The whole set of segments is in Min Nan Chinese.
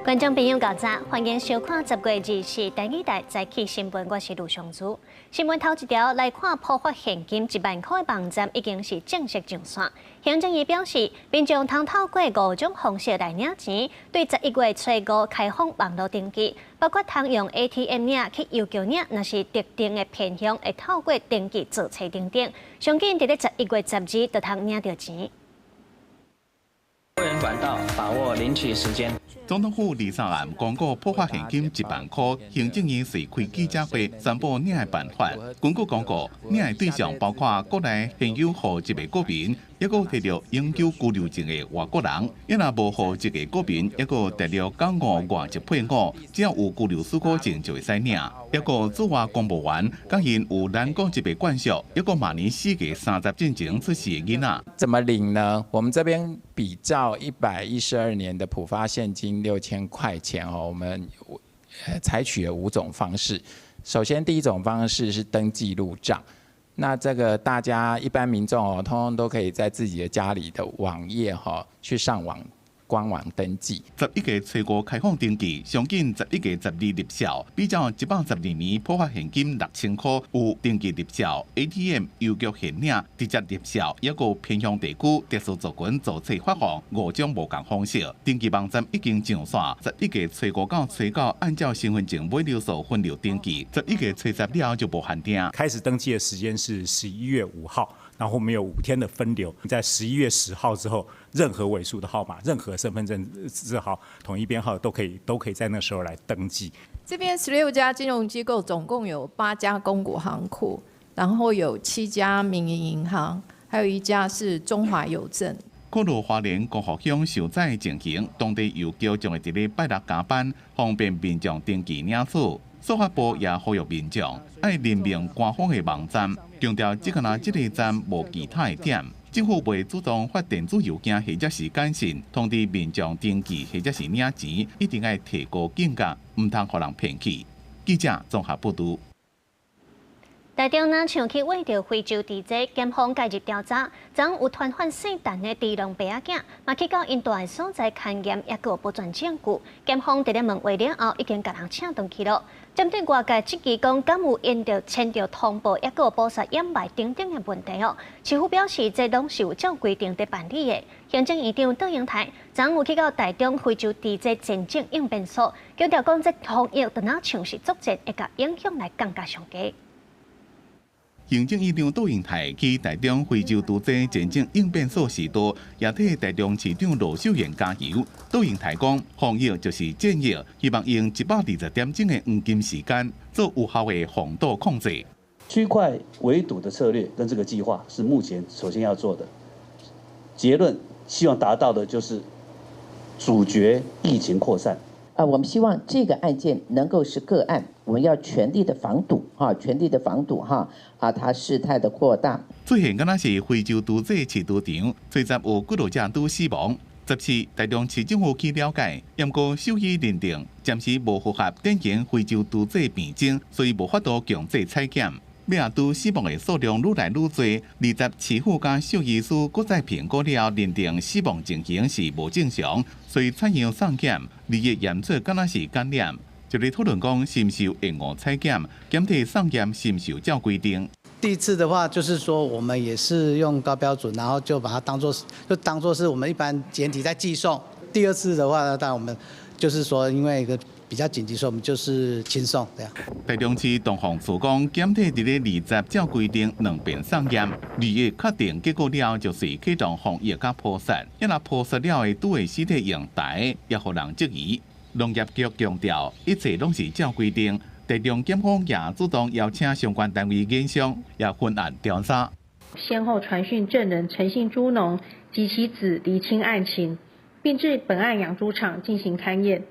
觀眾朋友早晨，歡迎收看10月24台語台早起新聞，我是盧尚珠。新聞頭一條來看，普發現金1萬塊網站已經是正式上線。行政院表示，民眾通透過五種方式來領錢，對11月初五開放網路登記，包括通用 ATM 領、去郵局領，若是特定的偏鄉會透過登記造冊等等。上緊佇咧11月12就通領著錢。多元管道把握領取時間。總統府二三暗公告普發現金1萬塊，行政院隨開記者會宣布領的辦法。根據公告，領的對象包括國內現有戶籍的國民，抑閣提著永久居留證的外國人，抑若無戶籍的國民，抑閣大陸港澳外籍配偶，只要有居留許可證就會使領。抑閣駐外公務員，佮𪜶有咱國籍的眷屬，抑閣馬年4月30進前出世的囡仔。怎麼領呢？我們這邊比照112年的普發現金6000塊錢哦，我們採取了五種方式。首先，第一種方式是登記入賬。那這個大家一般民眾哦，通通都可以在自己的家裡的網頁哈去上網官網登記。11月初五開放登記，上緊11月12入數。比照112年普發現金6000塊，有登記入數、ATM、郵局現領、直接入數，抑閣偏鄉地區特殊族群造冊發放五種無仝方式。登記網站已經上線，11月初五到初九按照身份證尾六數分流登記，11月初十了後就無限定。開始登記的時間是11月5號。然後我們有5天的分流，在11月10號之後，任何尾數的號碼、任何身份證字號、統一編號都可以在那時候來登記。這邊16家金融機構，總共有八家公股行庫，然後有七家民營銀行，還有一家是中華郵政。考慮花蓮光復鄉受災情形，當地郵局將會佇咧拜六加班，方便民眾登記領取。數發部也呼籲民眾愛認明官方的網站，強調只干焦這个站無其他的點。政府袂主動發電子郵件或者是簡訊通知民眾登記或者是領錢，一定愛提高警覺，毋通予人騙去。記者綜合報導。台中若像去餵著非洲豬災，檢方介入調查，昨有傳喚姓陳的豬農爸仔囝，嘛去到𪜶蹛的所在勘驗，抑閣有保全證據。檢方佇咧問話了後，已經共人請轉去囉。針對外界質疑講，敢有因著簽著通報，抑閣有捕殺掩埋等等的問題哦，市府表示這攏是有照規定佇辦理的。行政院長卓榮泰昨有去到台中非洲豬災前線應變所，強調講這防疫就若像是作戰，會共影響來降甲上低。行政院長卓榮泰去台中非洲豬災前線應變所時到，也替台中市長盧秀燕加油。卓榮泰講，防疫就是戰役，希望用120點鐘的黃金時間做有效的防堵控制。區塊圍堵的策略跟這個計劃是目前首先要做的。結論希望達到的就是阻絕疫情擴散。啊，我們希望這個案件能夠是個案，我們要全力的防堵，哈，全力的防堵，哈，啊，它事態的擴大。出現敢若是非洲豬災飼豬場，最十有幾落隻豬死亡。14，台中市政府去了解，毋過獸醫認定暫時無符合典型非洲豬災病徵，所以無法度強制採檢。尾仔豬死亡的數量愈來愈濟，20市府佮獸醫師閣再評估了後，認定死亡情形是無正常，所以採樣送檢，21驗出敢若是感染，就咧討論講是毋是有延誤採檢，檢體送驗是毋是有照規定。第一次的話，就是說我們也是用高標準，然後就把它當做就當做是我們一般檢體在寄送。第二次的話，當然我們就是說因為一個比較緊急，所以我們就是輕送這樣。台中市動防處講，檢體佇咧二十照規定兩遍送驗，21確定結果了後，就隨啟動防疫佮撲殺。抑若撲殺了後豬的屍體用台，也予人質疑。農業局強調，一切攏是照規定。台中檢方也主動邀請相關單位研商，也分案調查。先後傳訊證人陳姓豬農及其子釐清案情，並至本案養豬場進行勘驗。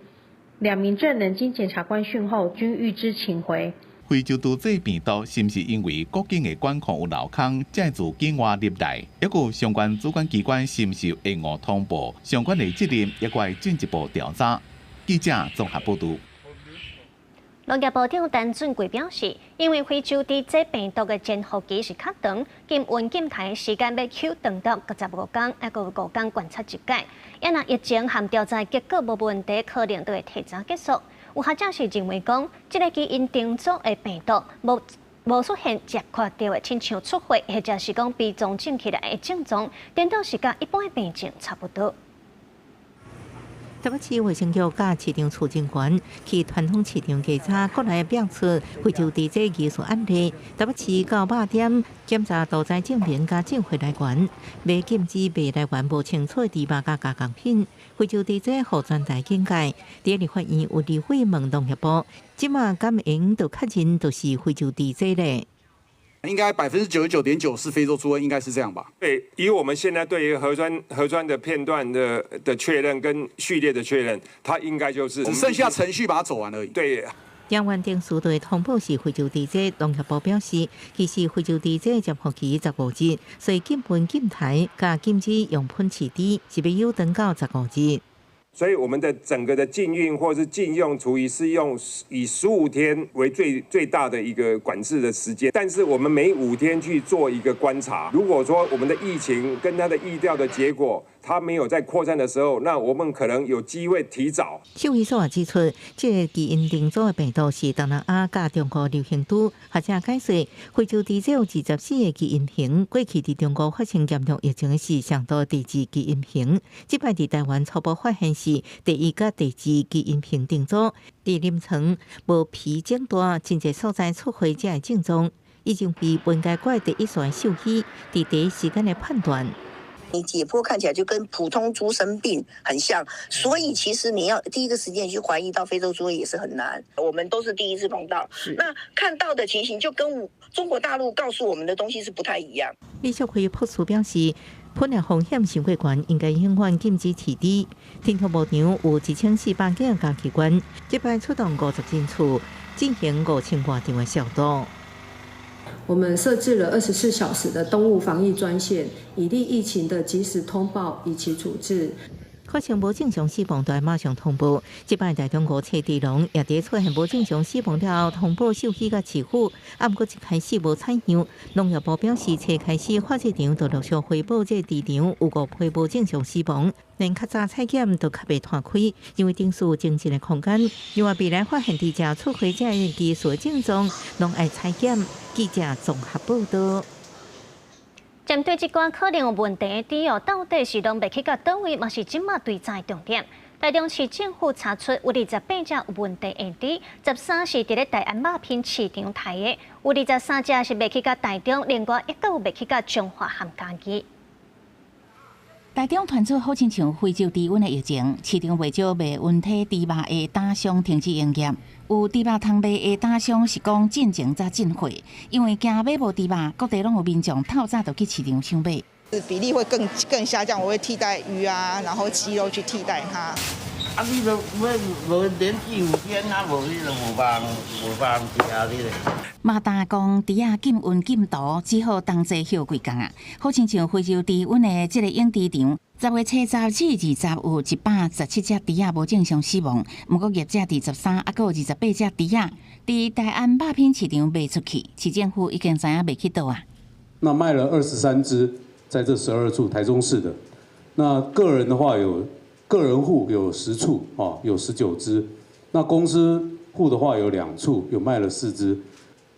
兩名證人經檢察官訊後，均預支請回。非洲豬災病毒是毋是因為國境的管控有漏空，才自境外入來？抑閣相關主管機關是毋是延誤通報？相關的責任也會進一步調查。記者綜合報導。農業部長陳俊貴表示，因為非洲豬這病毒的潛伏期是較長，禁運禁台時間欲延長到55天，抑閣有5天觀察一擺。啊若疫情和調查結果無問題，可能就會提早結束。有學者是認為講，這个基因重組的病毒無出現接觸著的親像出血，或者是講被腫腫起來的症狀，顛倒是佮一般的病症差不多。台北市衛生局佮市場處人員去傳統市場稽查，國內爆出非洲豬這疑似案例。台北市到肉店檢查屠宰證明佮進貨來源，欲禁止賣來源無清楚的豬肉佮加工品。非洲豬這予全台警戒。佇立法院有立委問農業部，這馬敢會用就確認就是非洲豬這咧？應該99.99%是非洲豬瘟，應該是這樣吧？對，以我們現在對於核酸的片段的確認跟序列的確認，它應該就是只剩下程序把它走完而已。對。驗完定數對通報是非洲豬這，農業部表示，其實非洲豬這潛伏期15日，所以禁運禁台佮禁止用噴飼豬，是欲延長到十五日。所以我們的整個的禁運或是禁用廚餘是用以15天為最最大的一個管制的時間，但是我們每五天去做一個觀察，如果說我們的疫情跟它的疫調的結果，它沒有在擴散的時候，那我們可能有機會提早。獸醫所也指出，這个基因重組的病毒是東南亞佮中國流行豬，學者解釋，非洲豬這有24個基因型，過去佇中國發生嚴重疫情時，上多第二基因型，這擺佇台灣初步發現是第一佮第二基因型重組，佇臨床無皮腫大，真濟所在出血這个症狀，伊認為應該怪第一線獸醫佇第一時間的判斷。你解剖看起來就跟普通豬生病很像，所以其實你要第一個時間去懷疑到非洲豬瘟也是很難。我們都是第一次碰到，那看到的情形就跟中國大陸告訴我們的東西是不太一樣。李淑慧博士表示，噴的風險傷過懸，應該永遠禁止飼豬。天后牧場有1400間家器官，這擺出動50人次進行5000外場的消毒。我們設置了24小時的動物防疫專線，以利疫情的及時通報以及處置。發生無正常死亡，就馬上通報。這擺台中五冊豬農也佇出現無正常死亡了後，通報獸醫佮市府，啊，毋過一開始無採樣。農業部表示，初開始發射場就陸續回報這豬場有五批無正常死亡，連較早採檢都較袂拖開，因為頂數精進的空間。另外，未來發現豬隻出血這疑似症狀，攏愛採檢。記者綜合報道。針對這寡可能有問題的豬哦，到底是攏賣去佗位，嘛是這馬追查的重點。台中市政府查出有28隻有問題的豬，13是佇咧大安肉品市場刣的，有23隻是賣去共台中，另外一個有賣去共彰化和嘉義。台中傳出好親像非洲豬瘟的疫情，市場袂少賣溫體豬肉的擔商停止營業。有豬肉通賣的擔商是講進前才進貨，因為驚買無豬肉，各地攏有民眾透早就去市場搶買。比例會更下降，我會替代魚啊，然後雞肉去替代它。啊，你都買無連續5天啊，無你就無法食你咧。馬達講，豬仔禁運禁屠，只好同齊歇幾工啊。好親像非洲豬瘟的這个養豬場，10月初10至20有117隻豬仔無正常死亡，毋過業者佇13抑閣有28隻豬仔佇大安肉品市場賣出去，市政府已經知影賣去佗啊。那賣了23隻，在這12處台中市的，那個人的話有個人戶有10處啊，有19隻，那公司戶的話有2處，有賣了4隻，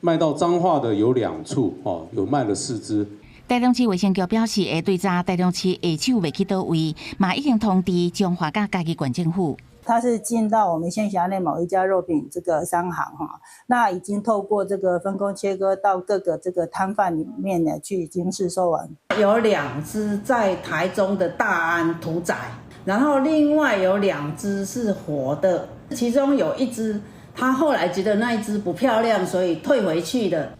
賣到彰化的有2處哦，有賣了4隻。台中市衛生局表示，會追查台中市下手賣去佗位，嘛已經通知彰化佮嘉義縣政府。他是進到我們縣轄內某一家肉品這個商行哈，那已經透過這個分工切割到各個這個攤販裡面呢去已經試售完。有2隻在台中的大安屠宰，然後另外有2隻是活的，其中有一隻他後來覺得那一隻不漂亮，所以退回去的。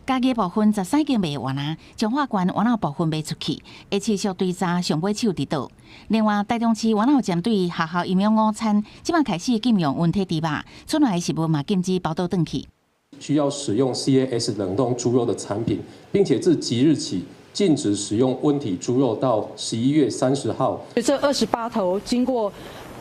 嘉義部分13間賣完啊，彰化縣原有部分賣出去，會持續追查上尾手佇佗。另外，台中市原有針對學校營養午餐，這擺開始禁用溫體豬肉，出來的食物嘛禁止包倒轉去。需要使用 CAS 冷凍豬肉的產品，並且自即日起禁止使用溫體豬肉到11月30號。這28頭經過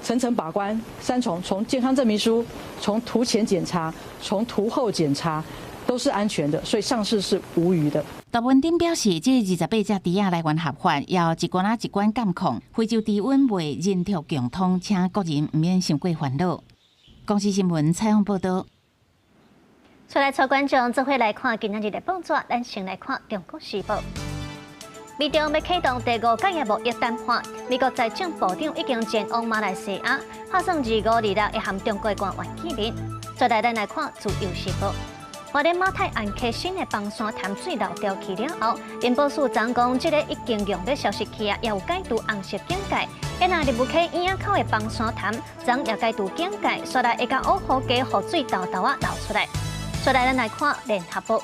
層層把關，三重從健康證明書、從屠前檢查、從屠後檢查都是安全的，所以上市是無虞的。杜文鼎表示，這28隻豬仔來源合法，要一關仔一關監控。非洲豬瘟袂人畜共通，請國人毋免傷過煩惱。公視新聞採訪報導。出來帶觀眾做伙來看今仔日的報紙，咱先來看《中國時報》。美中欲啟動第五屆的貿易談判，美國財政部長已經前往馬來西亞，拍算25、26會和中國官員見面。再來，咱來看《自由時報》。花蓮馬太鞍溪新的崩山潭水流掉去了後，林寶樹昨講，這个已經用欲消失去啊，也有解除紅色警戒。若入溪椅仔口的崩山潭，昨也解除警戒，煞來會共烏河溪雨水沓沓仔流出來。再來，咱來看《聯合報》。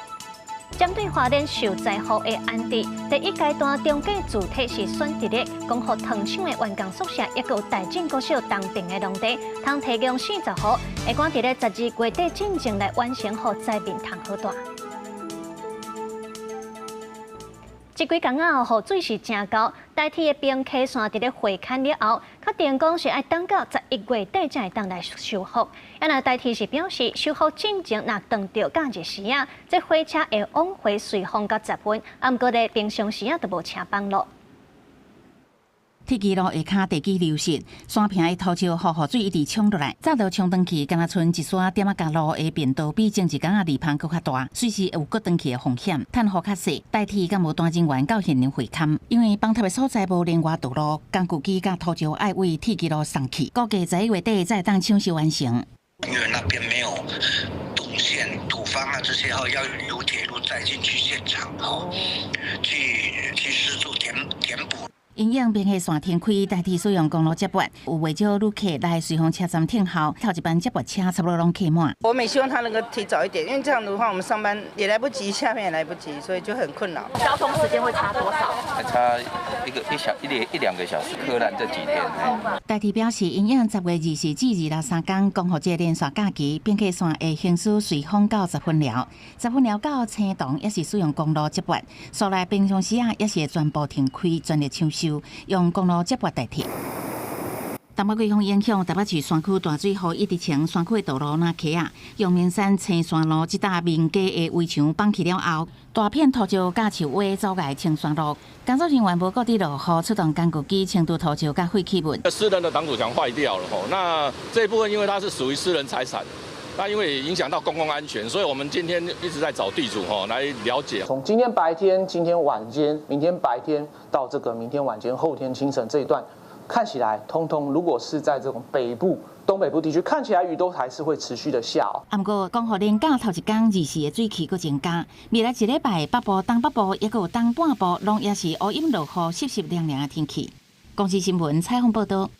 針對花蓮受災戶的安置，第一階段中繼主體是選佇咧光復糖廠的員工宿舍，抑閣有大進國小東爿的農地，通提供40戶，會趕佇咧12月底進前來完成，予災民通好蹛。這幾工仔雨水是誠厚，台鐵的冰溪線佇咧會勘了後，確定講是愛等到11月底才會當來修復。啊，若台鐵是表示，修復進前若撞著假日時仔，這火車會往回隨風到10分，啊，毋過咧平常時仔就無車班囉。鐵支路下跤地基流失，山坪的土石予雨水一直沖落來，早就沖轉去，敢若賰一山點仔共路的便道比前一工仔離芳閣較大，隨時會有閣轉去的風險。趁雨較細，台鐵敢無單人員到現場會勘，因為崩塌的所在無連外道路，工具機佮土石愛為鐵支路送去，估計11月底才會當搶修完成。因為那邊沒有動線、土方啊這些，要由鐵路載進去現場，去施作填補。因應冰溪線停開，台鐵使用公路接駁，有袂少旅客來瑞芳車站等候，頭一班接駁車差不多攏客滿。我們希望他能夠提早一點，因為這樣的話，我們上班也來不及，下面也來不及，所以就很困擾。交通時間會差多少？差一個一小一兩一兩個小時。柯南這幾天。台鐵表示，因應10月24至26三工光復節連續假期，冰溪線會行駛瑞芳到十分寮，十分寮到青桐也是使用公路接駁，所來平常時啊也是會全部停開，全力搶修，用公路接駁代替。東北季風影響，台北市山區大水雨一直沖，山區的道路若溪仔，陽明山青山路這搭民家的圍牆崩去了後，大片土石佮樹葳阻礙清山路。工作人員無顧佇落雨，出動工具機清除土石佮廢棄物。私人的擋土牆壞掉了吼，那這一部分因為它是屬於私人財產，那因為影響到公共安全，所以我們今天一直在找地主吼來了解。從今天白天、今天晚間、明天白天到這個明天晚間、後天清晨這一段，看起來通通如果是在這種北部、東北部地區，看起來雨都還是會持續的下哦。啊，毋過光復連假頭一工24的水汽閣增加，未來一禮拜北部、東北部抑閣有東半部，攏也是烏陰落雨、濕濕涼涼的天氣。公視新聞採訪報導。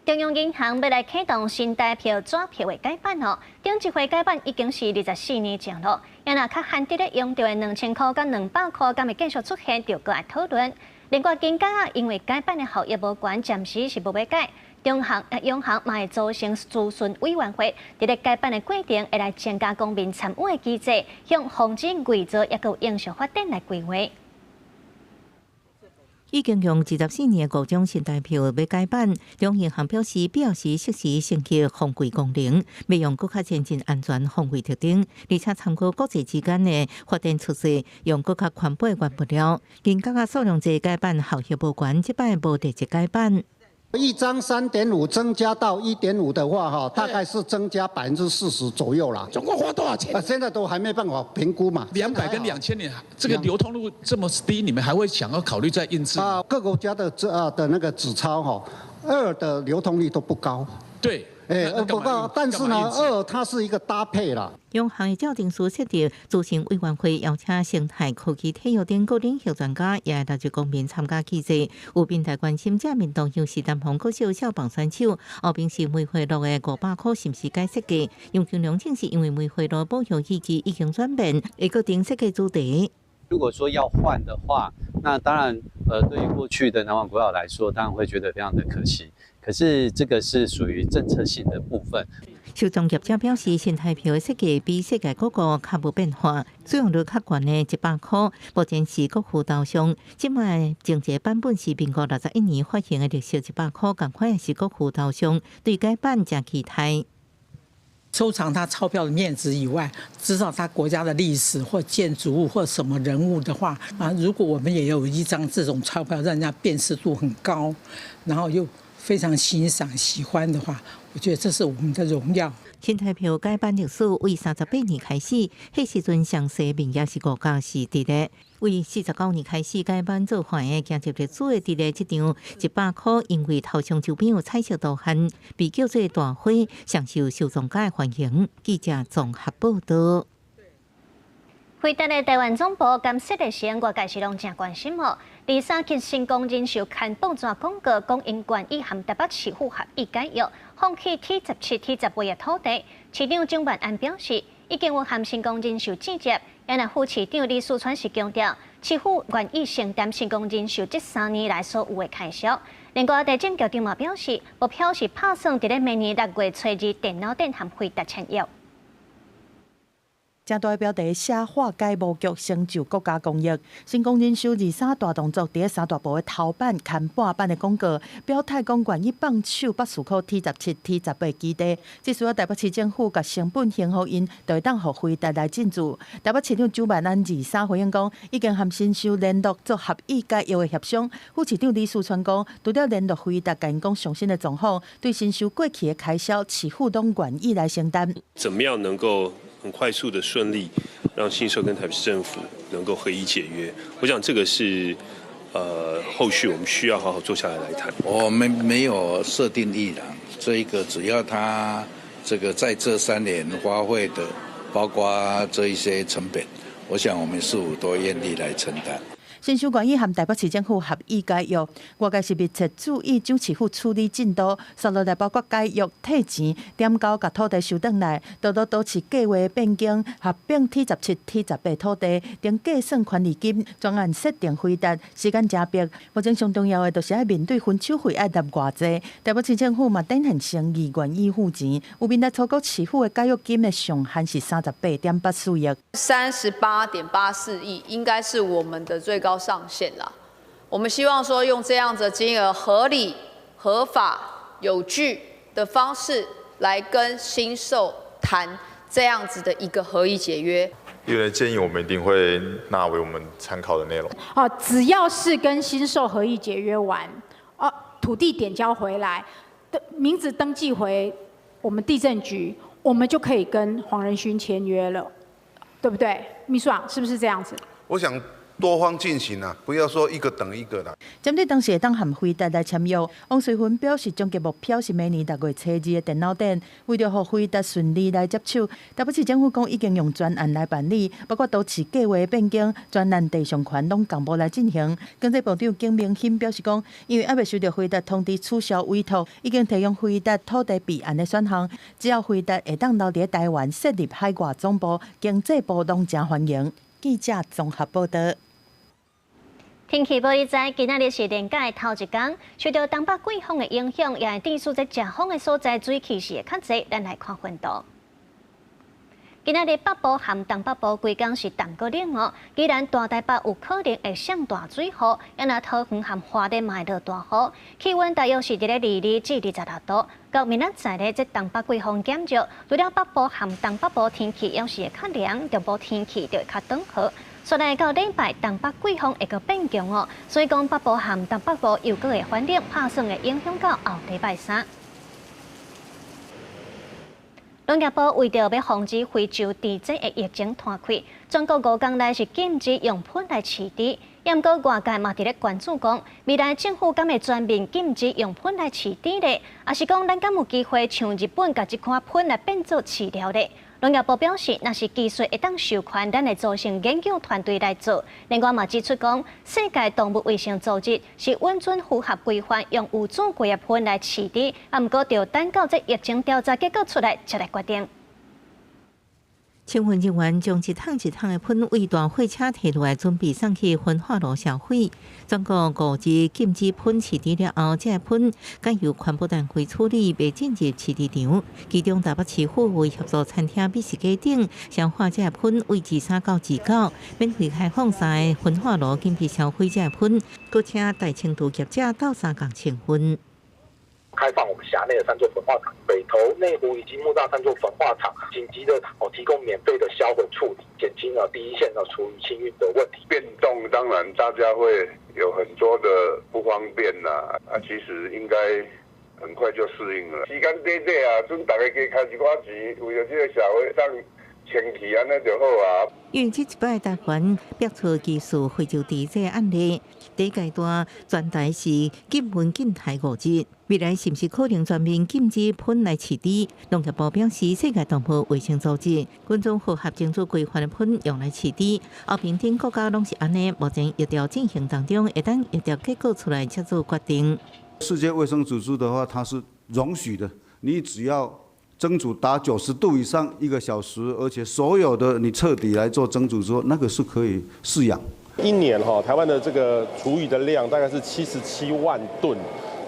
中央銀行欲來啟動新台票紙票的改版哦，頂一回改版已經是24年前囉。若較罕得咧用著的2000箍佮200箍，敢會繼續出現，就閣愛討論。另外，金價仔因為改版的效益無懸，暫時是無欲改。中行、央行嘛會組成諮詢委員會，佇咧改版的過程會來增加公民參與的機制，向防止偽造抑閣有永續發展來規劃。已經用24年的五張新台票欲改版，中央銀行表示，必要時適時升級防偽功能，欲用閣較先進安全防偽特徵，而且參考國際之間的發展趨勢，用閣較環保的原物料。金角仔數量濟改版效益無懸，這擺無立即改版。一張3.5增加到1.5的話，哈，大概是增加40%左右啦。總共花多少錢？啊，現在都還沒辦法評估嘛。200跟2000年，這個流通率這麼低，你們還會想要考慮再印製？啊，各國家的這啊的那個紙鈔哈，二的流通率都不高。對。哎，不高，但是呢，二它是一個搭配啦。央行的趙定書設立諮詢委員會，邀請生態科技、體育等各領域專家，也來自公民參加機制。有平台關心這面動優勢南方國小校棒選手，後邊是梅花鹿的500箍是毋是改設計？楊金龍正是因為梅花鹿保育意義已經轉變，會閣定設計主題。如果說要換的話，那當然，對於過去的南網國小來說，當然會覺得非常的可惜。可是這個是屬於政策性的部分。收藏業者表示，新台票的設計比世界各國較無變化，使用率較懸的100箍，目前是國父頭像。這擺前一個版本是民國61年發行的綠色100箍，仝款也是國父頭像，對改版誠期待。收藏他鈔票的面值以外，知道他國家的歷史或建築物或什麼人物的話，啊，如果我們也有一張這種鈔票，讓人家辨識度很高，然後又非常欣賞、喜歡的話，我覺得這是我們的榮耀。新台票改版歷史為38年開始，彼時陣詳細面額是5角4佇咧。為49年開始改版做法的，行入歷史的佇咧這張100箍，因為頭像周邊有彩色圖案，被叫做大花，上受收藏家的歡迎。記者綜合報導。輝達的台灣總部佮設立時，外界是攏誠關心哦。二三去成功人壽刊報紙廣告，講𪜶願意和台北市府合意解約，放棄 T17、T18的土地。市長蔣萬安表示，已經有和成功人壽接觸。也若副市長李四川是強調，市府願意承擔成功人壽這3年來所有的開銷。另外，地政局長嘛表示，目標是拍算佇咧明年6月初2電腦頂和輝達簽約。誠大的標題寫化解無局，成就國家功業。成功人壽二三大動作，佇咧三大報的頭版、刊半版的廣告，表態講願意放手北士科 T17、T18基地。只需要台北市政府共成本還予𪜶，就會當予輝達來進駐。台北市長蔣萬安二三回應講，已經和新壽聯絡做合意解約的協商。副市長李四川講，除了聯絡輝達，共𪜶講上新的狀況，對新壽過去的開銷，市府攏願意來承擔。怎麼樣能夠很快速的順利，讓新壽跟台北市政府能夠合意解約？我想這個是，後續我們需要好好坐下來來談。我們沒有設定議欄，這一個只要他這個在這3年花費的，包括這一些成本，我想我們市府都願意來承擔。新壽願意和台北市政府合意解約，外界是密切注意蔣市府處理進度，紲落來包括解約退錢、點交共土地收轉來，到到都市計劃變更、合併 T17、T18土地，並計算權利金，專案設定輝達時間誠迫。目前上重要的就是愛面對分手費愛納偌濟。台北市政府嘛展現誠意，願意付錢。有民來初估市府的解約金的上限是三十八點八四億。 38.84億應該是我們的最高上限了。我們希望說用這樣子的金額合理、合法、有據的方式來跟新壽談這樣子的一個合意解約。議員的建議，我們一定會納為我們參考的內容。哦，只要是跟新壽合意解約完，哦，土地點交回來，的名字登記回我們地政局，我們就可以跟黃仁勳簽約了，對不對？秘書長，是不是這樣子？我想多方進行啊，不要說一個等一個啦。針對當時會當和輝達來簽約，王瑞芬表示，終極目標是明年6月初2的電腦展，為著予輝達順利來接手，台北市政府講已經用專案來辦理，包括都市計劃變更、專案地上權攏同步來進行。經濟部長景明鑫表示講，因為猶未收到輝達通知取消委託，已經提供輝達土地備案的選項，只要輝達會當留佇台灣設立海外總部，經濟部攏誠歡迎。記者綜合報導。天氣報你知，今仔日是連假的頭一工，受到東北季風的影響，也會致使這遮風的所在水氣是會較濟。咱來看溫度。今仔日北部和東北部規工是澹閣冷哦，宜蘭大台北有可能會降大水雨，也若桃園和花蓮嘛會落大雨，氣溫大約是佇咧22至26度。到明仔載咧，這東北季風減弱，除了北部和東北部天氣猶是會較涼，中部天氣就會較轉好。煞來到禮拜，東北季風會閣變強哦，所以講北部和東北部又閣會反冷，拍算會影響到後禮拜三。農業部為著欲防止非洲豬瘟的疫情湠開，全國5工內是禁止用噴來飼豬。毋過外界嘛佇咧關注講，未來政府敢會全面禁止用噴來飼豬咧？抑是講咱敢有機會像日本共這款噴來變做飼料咧？農業部表示，若是技術會當授權，咱會組成研究團隊來做。另外嘛指出講，世界動物衛生組織是允准符合規範用有煮過的噴來飼豬，啊，毋過著等到這疫情調查結果出來，才來決定。清運人員將一桶一桶的噴為大貨車提落來，準備送去焚化爐銷毀。全國5日禁止噴飼豬了後，這個噴改由環保單位處理，袂進入飼豬場。其中台北市府為協助餐廳美食街頂消化這個噴，為23到29免費開放三个焚化爐，緊急銷毀這個噴，閣請大清廚業者鬥相共清運。開放我們轄內的三座焚化廠，北投、內湖以及木柵三座焚化廠，緊急的哦提供免費的銷毀處理，減輕了第一線的廚餘清運的問題。變動當然大家會有很多的不方便啦，啊，其實應該很快就適應了。時間短短啊，準大家加開一寡錢，為著這個社會當清氣按呢就好啊。因為這一擺台灣爆出疑似非洲豬這個案例，第一階段全台是禁噴禁台5日，未來是毋是可能全面禁止噴來飼豬？農業部表示，世界動物衛生組織允准符合精準規範的噴用來飼豬，歐盟等國家攏是按呢，目前疫調進行當中，會等疫調結果出來才做決定。世界衛生組織的話，它是容許的，你只要蒸煮達90度以上一個小時，而且所有的你徹底來做蒸煮之後，那個是可以飼養。一年哈，台灣的這個廚餘的量大概是77萬噸，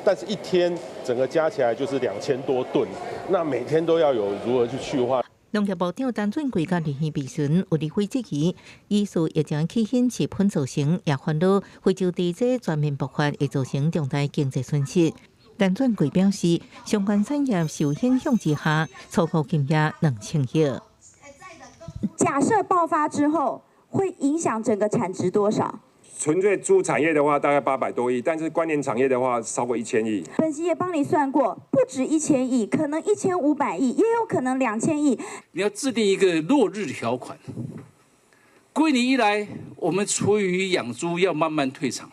但是一天整個加起來就是2000多噸，那每天都要有如何去去化。農業部長陳俊貴佮立院備詢，有立委質疑，疑似疫情起因是噴造成，也煩惱非洲豬瘟全面爆發會造成重大經濟損失。陳俊貴表示，相關產業受影響之下，初步金額2000億。假設爆發之後，會影響整個產值多少？純粹豬產業的話，大概800多億，但是關聯產業的話，超過1000億。本席也幫你算過，不止1000億，可能1500億，也有可能2000億。你要制定一個落日條款，歸你一來，我們廚餘養豬要慢慢退場，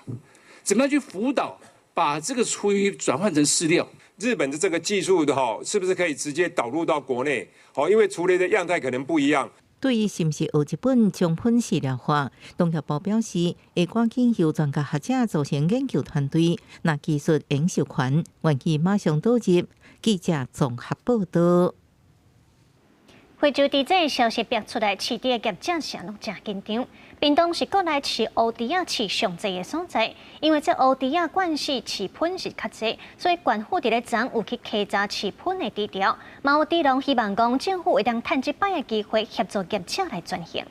怎麼樣去輔導，把這個廚餘轉換成飼料？日本的這個技術的哈，是不是可以直接導入到國內？好，因為處理的樣態可能不一樣。對於是毋是學日本將噴飼料化，農業部表示會趕緊由專家學者組成研究團隊，若技術應授權，願意馬上導入。記者綜合報道。非洲豬這消息爆出來，飼豬的業者是攏誠緊張。屏東是國內飼烏豬仔飼上濟的所在，因為這烏豬仔慣勢飼噴是較濟，所以縣府佇咧昨有去稽查飼噴的豬寮，嘛有豬農希望講政府會當趁這擺的機會協助業者來轉型。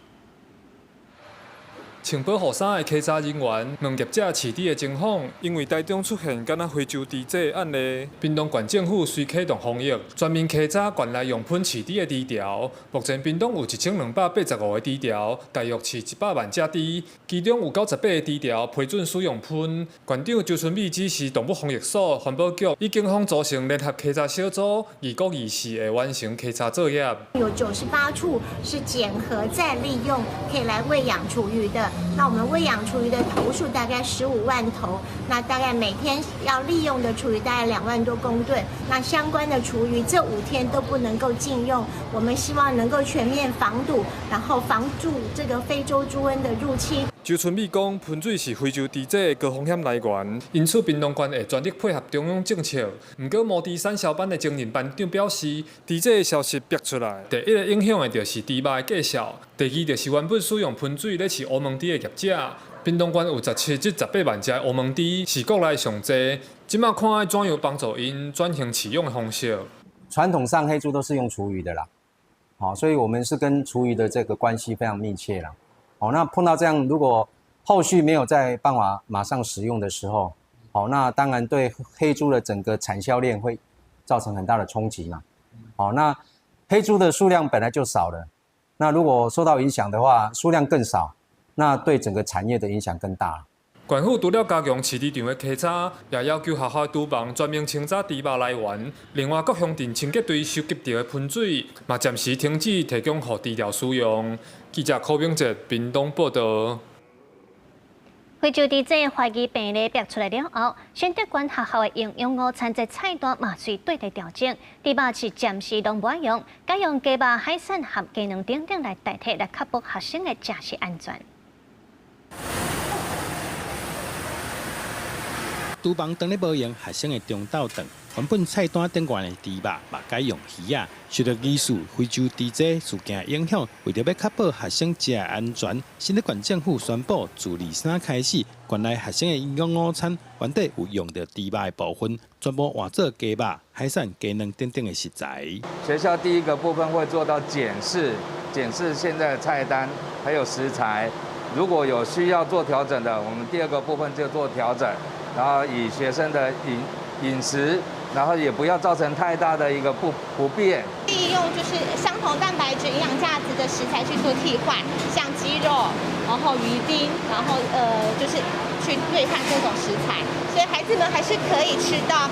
穿保護衫的稽查人員問業者飼豬的情況，因為台中出現敢若非洲豬這案例，屏東縣政府隨啟動防疫，全面稽查縣內用噴飼豬的豬寮。目前屏東有1285個豬寮，大約飼100萬隻豬，其中有98个豬寮批准使用噴。縣長周春米指示動物防疫所、環保局與警方組成聯合稽查小組，2024會完成稽查作業。有98處是檢核再利用，可以來餵養廚餘的。那我們餵養廚餘的頭數大概15萬頭，那大概每天要利用的廚餘大概2萬多公噸。那相關的廚餘這5天都不能夠禁用，我們希望能夠全面防堵，然後防住這個非洲豬瘟的入侵。周春米講，噴水是非洲豬瘟的高風險來源，因此屏東縣會全力配合中央政策。毋過毛豬產銷班的前任班長表示，豬瘟的消息爆出來，第一个影響的就是豬肉的價數，第二就是原本使用噴水咧飼烏毛豬的業者。屏東縣有17至18萬隻烏毛豬，是國內上濟。這馬看愛怎樣幫助𪜶轉型飼養的方式。傳統上黑豬都是用廚餘的啦，好，所以我們是跟廚餘的這個關係非常密切啦。哦，那碰到這樣，如果後續沒有再辦法馬上使用的時候，好，那當然對黑豬的整個產銷鏈會造成很大的衝擊嘛。好，那黑豬的數量本來就少了，那如果受到影響的話，數量更少，那對整個產業的影響更大。縣府除了加強飼豬場的稽查，也要求學校廚房全面清查豬肉來源。另外，各鄉鎮清潔隊收集著的噴水，嘛暫時停止提供予豬寮使用。記者柯炳哲屏東報道。非洲豬瘟懷疑病例爆出來了後，宣德縣學校的營養午餐這菜單嘛隨對來調整，豬肉是暫時攏無愛用，改用雞肉、海產和雞卵等等來代替，來確保學生的食食安全。廚房當咧無閒，學生的中晝頓，原本菜單頂懸的豬肉嘛改用魚仔。受著疑似非洲豬災事件影響，為著欲確保學生食安全，新竹縣政府宣布，自二三開始，縣內學生的營養午餐原底有用著豬肉的部分，全部換做雞肉、海產、雞卵等等的食材。學校第一個部分會做到檢視，檢視現在的菜單還有食材，如果有需要做調整的，我們第二個部分就做調整，然後以學生的飲食，然後也不要造成太大的一個不便。利用就是相同蛋白質、營養價值的食材去做替換，像雞肉，然後魚丁，然後就是去兌換各種食材，所以孩子們還是可以吃到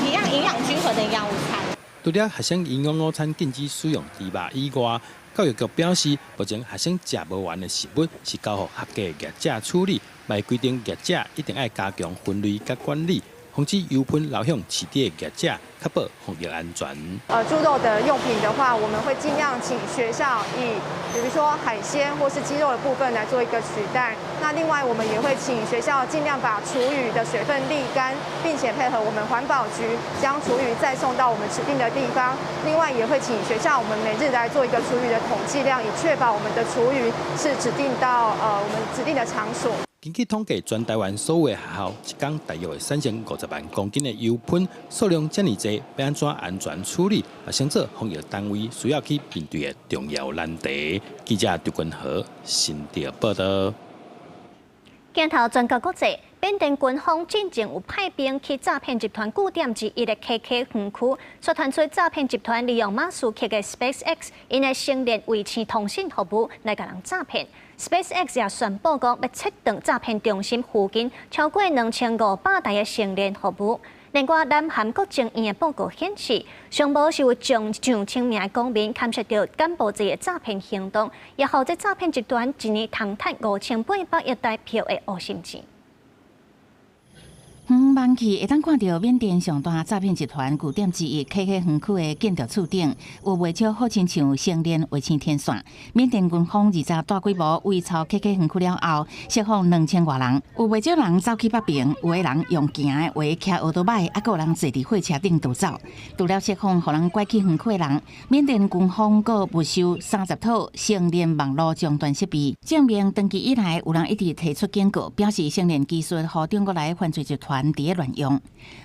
一樣營養均衡的營養午餐。除了學生營養午餐禁止使用豬肉以外，教育局表示，目前學生食無完的食物是交予合格業者處理，嘛規定業者一定愛加強分類佮管理，防止油噴流向飼豬的業者，確保防疫安全。豬肉的用品的話，我們會盡量請學校以，比如說海鮮或是雞肉的部分來做一個取代。那另外，我們也會請學校盡量把廚餘的水分瀝乾，並且配合我們環保局將廚餘再送到我們指定的地方。另外，也會請學校我們每日來做一個廚餘的統計量，以確保我們的廚餘是指定到我們指定的場所。根據統計，全台灣所有的學校一工大約會產生50萬公斤的油噴，數量遮爾濟，欲按怎安全處理，嘛成做防疫單位需要去面對的重要難題。記者張君和新竹報導。鏡頭轉到國際，緬甸軍方進前有派兵去詐騙集團據點之一的 KK 園區，煞傳出詐騙集團利用馬斯克的 SpaceX 𪜶的星鏈衛星通信服務來共人詐騙。SpaceX 也宣布講，欲切斷詐騙中心附近超過2500台的星鏈服務。另外，南韓國政院的報告顯示，上無是有上上千名的公民牽涉著柬埔寨的詐騙行動，也予這詐騙集團一年通趁5800億台票的烏心錢。遠遠望去，會當看著緬甸上大詐騙集團據點之一 KK 園區的建築厝頂，有袂少好親像星鏈衛星天線。緬甸軍方20大規模圍抄 KK 園區了後，釋放2000外人，有袂少人走去北爿，有的人用行的，有的騎歐多擺，猶閣有人坐佇貨車頂逃走。除了釋放予人拐去園區的人，緬甸軍方閣沒收30套星鏈網路終端設備，證明長期以來有人一直提出警告，表示星鏈技術予中國來的犯罪集團佇咧亂用。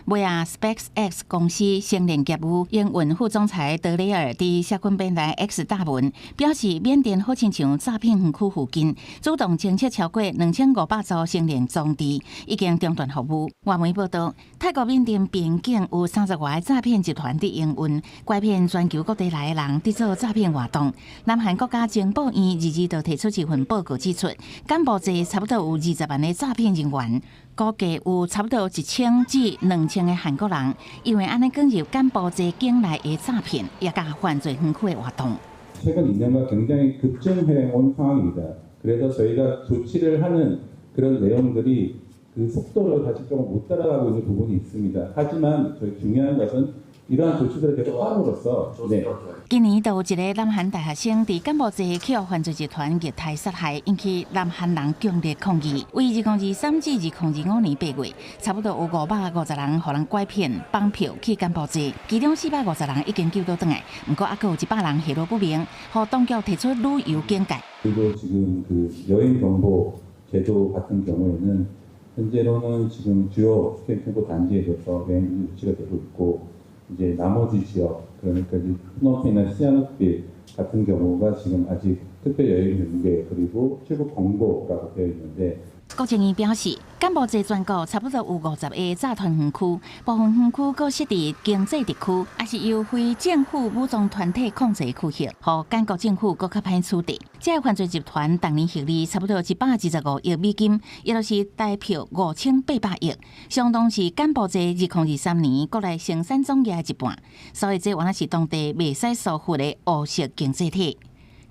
尾仔，SpaceX 公司星鏈業務營運副總裁德雷爾佇社群平台 X 貼文，表示緬甸好親像詐騙園區附近主動偵測超過2500座星鏈裝置，已經中斷服務。外媒報導，泰國緬甸邊境有30外个詐騙集團佇營運，拐騙全球各地來的人佇做詐騙活動。南韓國家情報院22就提出一份報告指出，柬埔寨差不多有20萬个詐騙人員。估計有差不多1000至2000個韓國人，因為按呢捲入柬埔寨境內的詐騙，也佮犯罪園區的活動。 최근 2년간 굉장히 급증해 온 상황입니다. 그래서 저희가 조치를 하는 그런 내용들이 그 속도를 사실 조금 못 따라가고 있는 부분이 있습니다. 하지만 저희 중요한 것은 이러한 조치들을 계속 함으로써 네. 今年就有一个南韓大學生佇柬埔寨去予犯罪集團虐待殺害，引起南韓人強烈抗議。為2023至2025年8月，差不多有550人予人拐騙綁票去柬埔寨，其中450人已經救倒轉來，毋過猶閣有100人下落不明，予當局提出旅遊警戒。 그리고 지금 그 여행 경보 제도 같은 경우에는 현재로는 지금 주요 주택 단지에서 여행 조치가 되고 있고 이제 나머지 지역 그러니까 이제 프놈펜이나 시아누크빌 같은 경우가 지금 아직 특별 여행 경계 그리고 출국 권고라고 되어 있는데 國政院表示，柬埔寨全國差不多有50個詐騙園區，部分園區閣設佇經濟特區，抑是由非政府武裝團體控制區域，予柬國政府閣較歹處置。這個犯罪集團逐年獲利差不多125億美金，也就是台票5800億，相當是柬埔寨2023年國內生產總額的一半。所以這原來是當地袂使疏忽的烏色經濟體。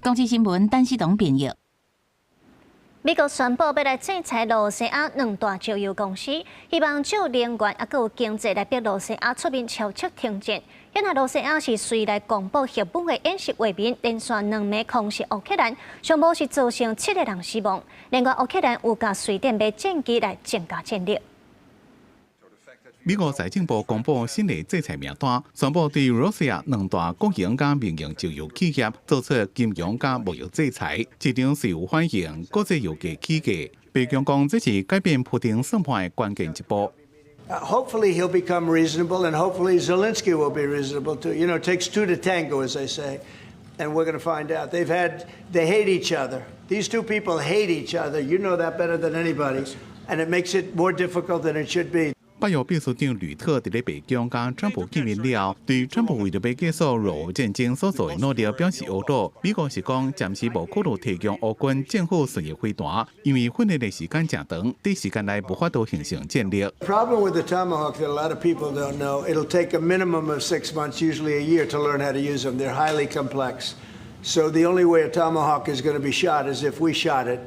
公視新聞，陳思彤編譯。美國宣布欲來制裁露西亞兩大石油公司，希望借能源猶閣有經濟來逼露西亞出面超速停戰。現在露西亞是隨來公布核武的演習畫面，連續兩暝空襲烏克蘭，上無是造成七個人死亡。另外，烏克蘭有共瑞典買戰機來增加戰力。美國財政部公布新的制裁名單，宣布對俄羅斯兩大國營佮民營石油企業做出金融佮貿易制裁。市場是有反應，國際油價起價。白宮講這是改變普丁算盤的關鍵一步。 Hopefully he'll become reasonable, and hopefully Zelensky will be reasonable too. It takes two to tango, as they say, and we're going to find out. They hate each other. These two people hate each other. You know that better than anybody, and it makes it more difficult than it should be. 北約秘書長呂特佇咧白宮佮川普見面了，對川普為著欲結束俄烏戰爭所做的努力表示懊惱。美國是講暫時無考慮提供烏軍戰斧巡弋飛彈，因為訓練的時間誠長，短時間內無法度形成戰力。 The problem with the Tomahawk that a lot of people don't know, it'll take a minimum of 6 months, usually a year, to learn how to use them. They're highly complex. So the only way a Tomahawk is going to be shot is if we shot it,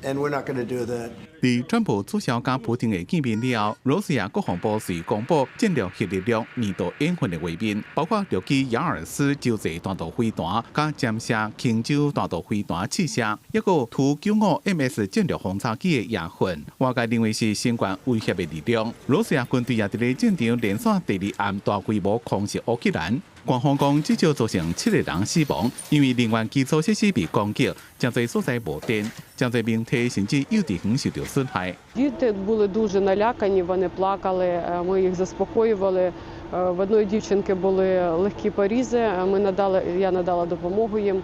and we're not going to do that. 佇川普取消佮普丁的見面了後，羅西亞國防部隨公布戰略核力量年度演訓的畫面，包括六支雅爾斯洲際彈道飛彈、佮潛射輕洲彈道飛彈試射，抑閣圖95 MS 戰略轟炸機的演訓。外界認為是新冠威脅的力量。羅西亞軍隊也佇咧戰場連續第二暗大規模空襲烏克蘭。官方講至少造成七個人死亡，因為能源基礎設施被攻擊，誠濟所在無電，誠濟民宅甚至幼稚園受著損害。 Діти були дуже налякані, вони плакали, ми їх заспокоювали. В одної дівчинки були легкі порізи, ми надали, я надала допомогу їм.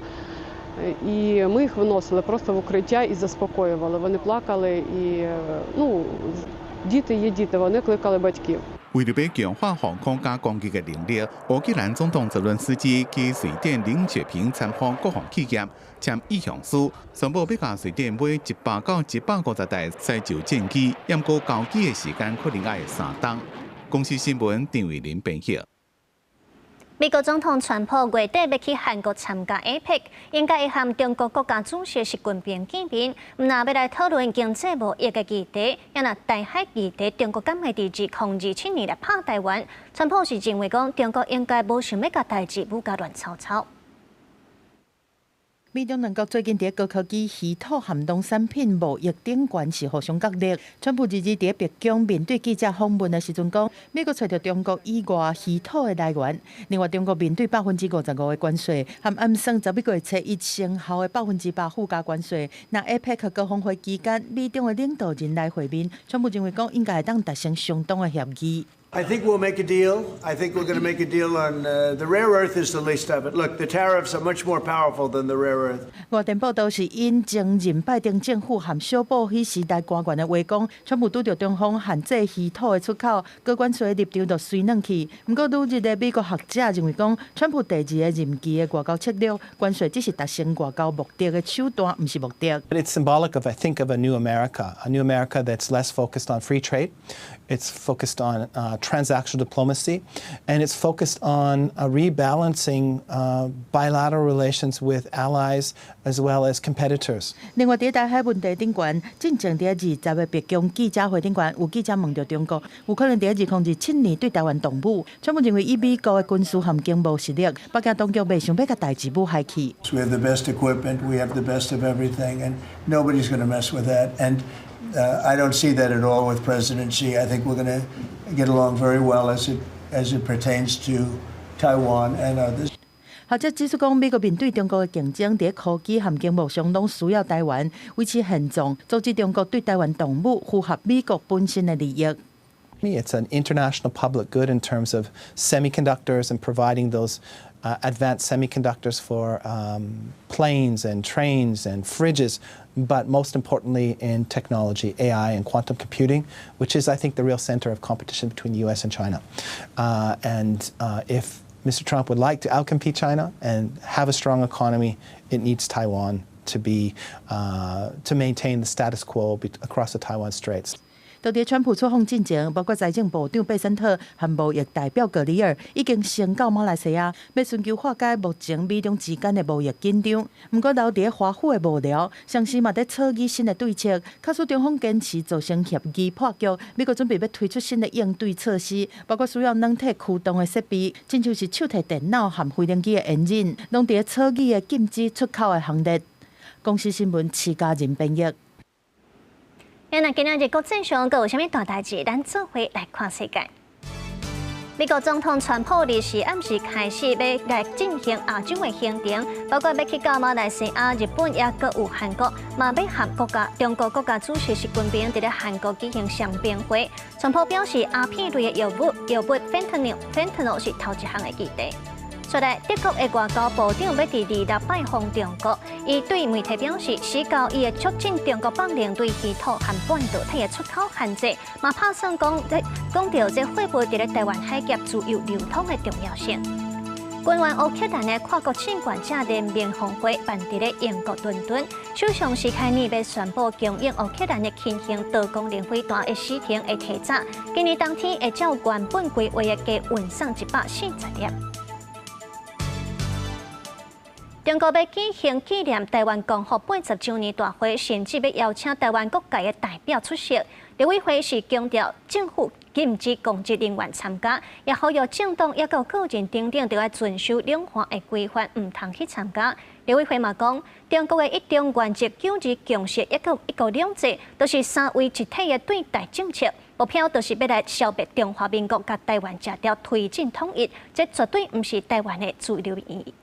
І ми їх виносили просто в укриття і заспокоювали. Вони плакали і, ну, діти є діти, вони кликали батьків. 為著欲強化防空佮攻擊的能力，烏克蘭總統澤倫斯基去瑞典林雪平參訪國防企業，簽意向書，宣布欲共瑞典買100到150台西鷲戰機，毋過交機的時間可能愛3冬。公視新聞陳慧琳編譯。美國總統川普月底欲去韓國參加 APEC，應該會和中國國家主席習近平見面，毋但欲來討論經濟貿易的議題，也若台海議題，中國敢會佇2027年來拍台灣？川普是認為講中國應該無想欲共代誌舞共亂糟糟。美中兩國最近佇高科技、稀土和農產品貿易頂懸是互相角力。川普日日佇白宮面對記者訪問的時陣講，美國揣著中國以外稀土的來源。另外，中國面對55%的關稅，和暗算十一月初一生效的8%附加關稅。若 APEC 高峰會期間，美中的領導人來會面，川普認為講應該會當達成相當的協議。 I think we'll make a deal. I think we're going to make a deal on the rare earth is the least of it. Look, the tariffs are much more powerful than the rare earth. 外電報道是引前任拜登政府和小布希時代官員的話講，川普拄著中方限制稀土的出口，高關稅的立場就隨軟去。毋過，旅日的美國學者認為講，川普第二個任期的外交策略，關稅只是達成外交目的的手段，毋是目的。 But it's symbolic of, I think, of a new America, a new America that's less focused on free trade. It's focused on transactional diplomacy, and it's focused on rebalancing bilateral relations with allies as well as competitors. 另外，佇台海問題頂懸，進前佇20的白宮記者會頂懸，有記者問著中國有可能佇2027年對台灣動武，川普認為以美國的軍事和經貿實力，北京當局袂想欲共代誌舞害去。 We have the best equipment, we have the best of everything, and nobody's going to mess with that. And I don't see that at all with President Xi. I think we're going to get along very well as it pertains to Taiwan and others. 學者指出講，美國面對中國的競爭，佇科技和經貿上攏需要台灣維持現狀，阻止中國對台灣動武，符合美國本身的利益。 It's an international public good in terms of semiconductors and providing those advanced semiconductors for planes and trains and fridges, but most importantly in technology, AI and quantum computing, which is, I think, the real center of competition between the US and China. And if Mr. Trump would like to outcompete China and have a strong economy, it needs Taiwan to maintain the status quo across the Taiwan Straits. 到佇川普出訪進前，包括財政部長貝森特和貿易代表格里爾已經先到馬來西亞，欲尋求化解目前美中之間的貿易緊張。毋過留佇華府的幕僚，同時嘛佇草擬新的對策。假使中方堅持造成協議破局，美國準備欲推出新的應對措施，包括需要軟體驅動的設備，親像是手提電腦和飛行機的引擎，攏佇草擬的禁止出口的行列。公視新聞徐家仁編譯。那今仔日國際上閣有啥物大代誌？咱做伙來看世界。美國總統川普24暗時開始欲來進行亞洲的行程，包括欲去到馬來西亞、日本，抑閣有韓國，嘛欲和國家中國國家主席習近平佇咧韓國舉行雙邊會。川普表示，鴉片類的藥物 fentanyl 是頭一項的議題。再來，德國的外交部長欲佇26拜訪中國，伊對媒體表示，時到伊會促進中國放冗對稀土和半導體的出口限制，嘛拍算講，講著這貨物佇咧台灣海峽自由流通的重要性。軍援烏克蘭的跨國志願者聯盟峰會辦佇咧英國倫敦，首相施凱爾欲宣布供應烏克蘭的輕型多功能飛彈的時程會提早，今年冬天會照原本規劃的加運送140粒。中國欲舉行紀念台灣光復80週年大會，甚至欲邀請台灣各界的代表出席。陸委會是強調政府禁止公職人員參加，也呼籲政黨抑閣個人等等，著愛遵守兩岸的規範，毋通去參加。陸委會嘛講，中國的一中原則、九二共識，抑閣一國兩制，都是三位一體的對台政策，目標就是欲來消滅中華民國，共台灣食掉，推進統一，這絕對毋是台灣的主流民意。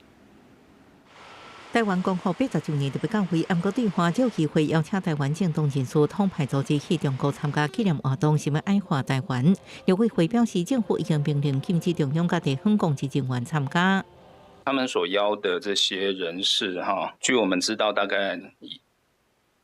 台灣光復80週年特別到會，毋過對岸借機會邀請台灣政黨人士、統派組織去中國參加紀念活動，是欲矮化台灣。陸委會表示，政府已經明令禁止中央佮地方公職人員參加。他們所邀的這些人士，哈，據我們知道，大概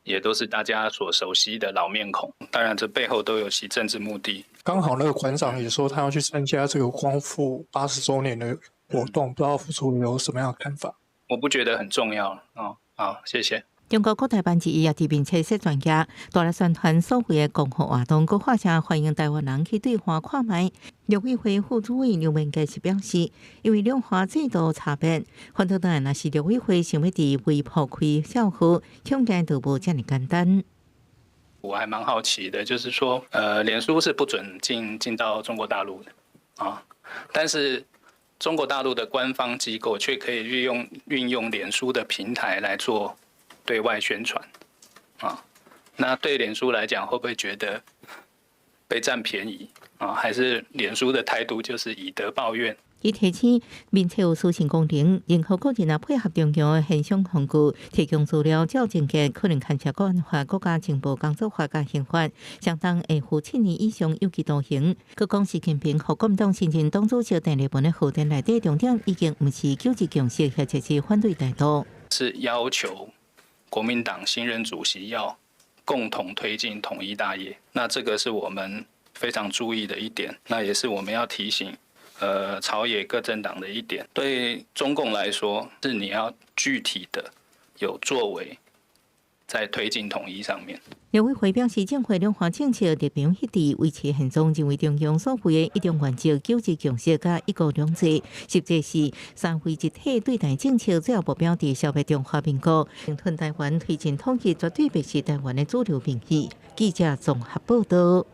也都是大家所熟悉的老面孔。當然，這背後都有其政治目的。剛好那個館長也說，他要去參加這個光復80週年的活動，不知道副主委有什麼樣的看法？我不覺得很重要哦。好，謝謝。中國國台辦之一也佇面冊設專家，大力宣傳所謂的光復活動，閣發聲歡迎台灣人去對岸看覓。陸委會副主委劉文傑是表示，因為兩岸制度差別，反倒當然若是陸委會想欲佇微博開帳號，恐驚就無遮爾簡單。我還蠻好奇的，就是說，臉書是不准進到中國大陸的啊，但是中國大陸的官方機構卻可以運用臉書的平台來做對外宣傳，啊，那對臉書來講，會不會覺得被佔便宜啊？還是臉書的態度就是以德報怨？伊提醒，面冊有私信功能，任何個人若配合中共的懸賞工具，提供資料，照證件可能牽涉國安法、國家情報工作法佮刑法，相當會負7年以上有期徒刑。閣講習近平予國民黨新任黨主席鄧麗文的賀電內底重點已經毋是九二共識，或者是反對台獨，是要求國民黨新任主席要共同推進統一大業。那這個是我們非常注意的一點，那也是我們要提醒朝野各政黨的一點。對中共來說，是你要具體的有作為，在推進統一上面。陸委會表示，政府兩岸政策立場一致，維持現狀，認為中共所謂的一中原則、九二共識佮一國兩制，實際是三位一體對台政策，主要目標佇消滅中華民國，吞台灣推進統一，絕對袂是台灣的主流民意。記者綜合報道。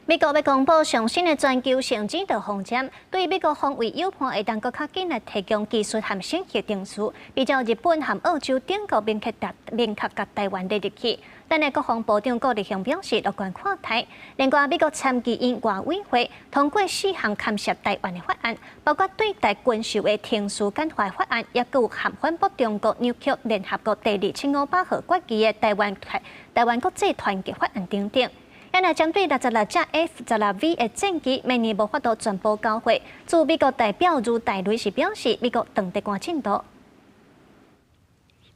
美國欲公布上新的全球性指導方針，對美國防衛友伴會當閣較緊來提供技術和審核程序，比照日本和澳洲等國明確共台灣列入去。但係國防部長顧立雄表示樂觀看待。另外，美國參議院外委會通過四項干涉台灣的法案，包括對台軍售的程序簡化法案，抑閣有含反駁中國扭曲聯合國第2758號決議的台灣國際團結法案等等。若針對66架 F-16V 的戰機，明年無法度全部交貨。駐美國代表茹大雷是表示，美國當得趕進度。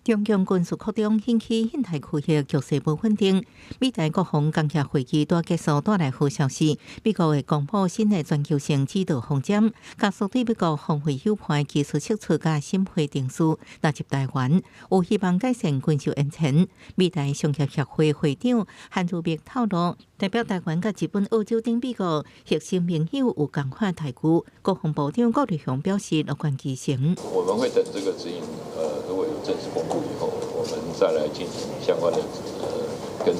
中共軍事擴張引起印太區域局勢無穩定。美台國防工業會議拄結束，帶來好消息。美國會公布新的全球性指導方針，加速對美國防衛友伴技術釋出佮審批程序納入台灣，有希望改善軍售延遲。美台商業協會會長韓如碧透露，代表台灣佮日本、澳洲等美國核心盟友有仝款待遇。國防部長顧立雄表示樂觀其成。我們會等這個指引，如果有正式公布以後，我們再來進行相關的，跟